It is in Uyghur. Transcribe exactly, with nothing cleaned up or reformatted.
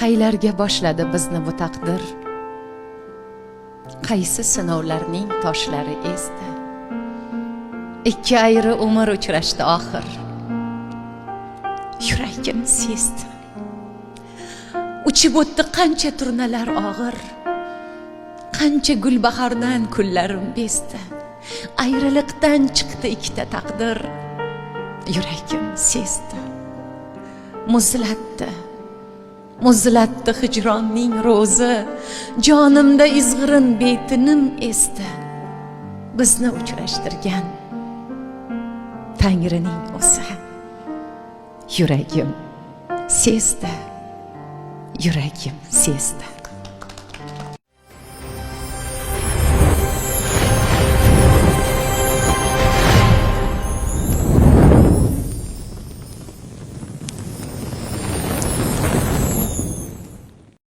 ئايلارغا باشلىدى بىزنى بۇ تەقدىر. قايسى سىناۋلارنىڭ تاشلىرى ئېزدى؟ ئىككى ئايرى ئۆمۈر ئۇچراشتى ئاخىر. يۈرىكىم سېزدى. ئۇچۇپ ئۆتتى قانچە تۇرنىلار ئاغىر، قانچە گۈلباھاردىن كۈنلىرىم بېزدى. ئايرىلىقتىن چىقتى ئىككىتا تەقدىر. يۈرىكىم سېزدى. مۇزلاتتى، مۇزلاتتى ھىجراننىڭ روزى. جانىمدا ئىزغىرىن بېتىنىم ئېزدى. بىزنى ئۇچراشتۇرغان تەڭرىنىڭ ئۆزى. يۈرىكىم سېزدى، يۈرىكىم سېزدى.